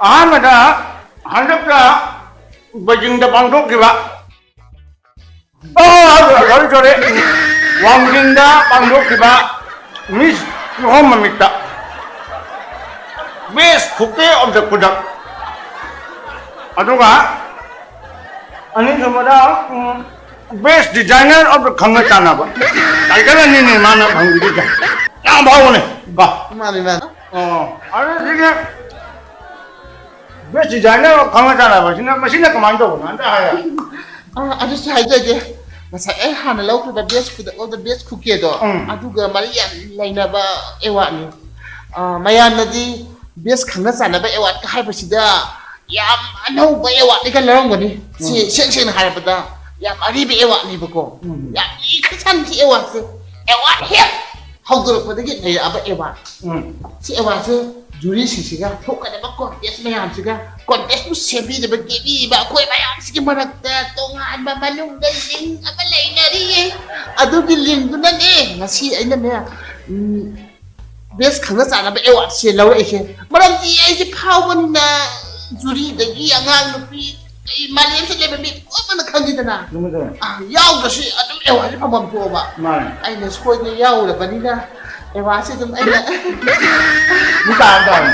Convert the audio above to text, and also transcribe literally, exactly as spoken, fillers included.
ꯑꯍꯥꯟꯕꯗ ꯍꯟꯗꯛꯇ ꯕꯩꯖꯤꯡꯗ ꯄꯥꯡꯊꯣꯛꯈꯤꯕ, ꯑꯣ, ꯁꯣꯔꯤ, ꯁꯣꯔꯤ, ꯋꯥꯡꯖꯤꯡꯗ ꯄꯥꯡꯊꯣꯛꯈꯤꯕ ꯃꯤꯁ ꯀꯤꯍꯣꯝ ꯃꯃꯤꯠꯇ Best Bouquet of the Kudak, ꯑꯗꯨꯒ ꯑꯅꯤꯁꯨꯕꯗ ꯎꯝ, Best Designer of the ꯈꯪꯅ ꯆꯥꯟꯅꯕ꯫ Title ꯑꯅꯤꯅꯦ ꯃꯥꯅ ꯐꯪꯈꯤꯗꯣꯏꯁꯦ꯫ ꯌꯥꯝ ꯐꯥꯎꯕꯅꯦ꯫ ꯕꯥ꯫ ꯃꯥꯅꯤ, ꯃꯥꯅꯤ꯫ ꯑꯣ, ꯑꯗꯨꯗꯒꯤ Best Designer of ꯈꯪꯅ ꯆꯥꯟꯅꯕꯁꯤꯅ, ꯃꯁꯤꯅ ꯀꯃꯥꯏꯅ ꯇꯧꯕꯅꯣ ꯑꯝꯇ ꯍꯥꯏꯔꯣ꯫ ꯑꯥ, ꯑꯗꯨꯁꯨ ꯍꯥꯏꯖꯒꯦ꯫ ꯉꯁꯥꯏ ꯑꯩ ꯍꯥꯟꯅ ꯂꯧꯈꯤꯕ Best Product of the Best Bouquetꯗꯣ, ꯎꯝ꯫ ꯑꯗꯨꯒ ꯃꯔꯤ ꯌꯥꯝ ꯂꯩꯅꯕ awardꯅꯤ꯫ ꯑꯥ, ꯃꯌꯥꯝꯅꯗꯤ Best ꯈꯪꯅ ꯆꯥꯟꯅꯕ awardꯀ ꯍꯥꯏꯕꯁꯤꯗ ꯌꯥꯝ ꯑꯅꯧꯕ awardꯅꯤꯒ ꯂꯧꯔꯝꯒꯅꯤ꯫ ꯁꯤ ꯎꯝ꯫ ꯏꯁꯦꯡ ꯁꯦꯡꯅ ꯍꯥꯏꯔꯕꯗ ꯌꯥꯝ ꯑꯔꯤꯕ awardꯅꯦꯕꯀꯣ꯫ ꯎꯝ꯫ ꯌꯥꯝ ꯂꯤꯈ꯭ꯔꯖꯥꯠꯅꯤ ꯁꯤ awardꯁꯦ꯫ Award ꯍꯦꯛ ꯍꯧꯗꯣꯔꯛꯄꯗꯒꯤ ꯂꯩꯔꯛꯑꯕ award꯫ ꯎꯝ꯫ ꯁꯤ awardꯁꯦ juryꯁꯤꯡꯁꯤꯒ ꯊꯣꯛꯀꯗꯕ contest ꯃꯌꯥꯝꯁꯤꯒ, contestꯄꯨ ꯁꯦꯝꯕꯤꯅꯕ ꯀꯦꯕꯤꯕ ꯑꯩꯈꯣꯏ ꯃꯌꯥꯝꯁꯤꯒꯤ ꯃꯔꯛꯇ ꯇꯣꯉꯥꯟꯕ ꯃꯅꯨꯡꯗ link ꯑꯃ ꯂꯩꯅꯔꯤꯌꯦ꯫ ꯑꯗꯨꯒꯤ linkꯗꯨꯅꯅꯦ ꯉꯁꯤ ꯑꯩꯅꯅꯦ, ꯎꯝ, Best ꯈꯪꯅ ꯆꯥꯟꯅꯕ awardꯁꯦ ꯂꯧꯔꯛꯏꯁꯦ꯫ ꯃꯔꯝꯗꯤ ꯑꯩꯁꯦ ꯐꯥꯎꯕꯅꯤꯅ juryꯗꯒꯤ ꯑꯉꯥꯡ ꯅꯨꯄꯤ, ꯑꯩ ꯃꯥꯂꯦꯝꯁꯤꯗ ꯂꯩꯕ ꯃꯤ ꯄꯨꯝꯅꯃꯛꯅ ꯈꯪꯉꯤꯗꯅ꯫ ꯆꯨꯝꯃꯦ, ꯆꯨꯝꯃꯦ꯫ ꯑꯥ, ꯌꯥꯎꯗ꯭ꯔꯁꯨ ꯑꯗꯨꯝ awardꯁꯦ ꯐꯪꯐꯝ ꯊꯣꯛꯑꯕ꯫ ꯃꯥꯅꯦ꯫ ꯑꯩꯅ ꯁꯣꯏꯗꯅ ꯌꯥꯎꯔꯕꯅꯤꯅ awardꯁꯦ ꯑꯗꯨꯝ ꯑꯩꯅ ꯃꯤ ꯇꯥꯔ ꯇꯥꯔꯦ꯫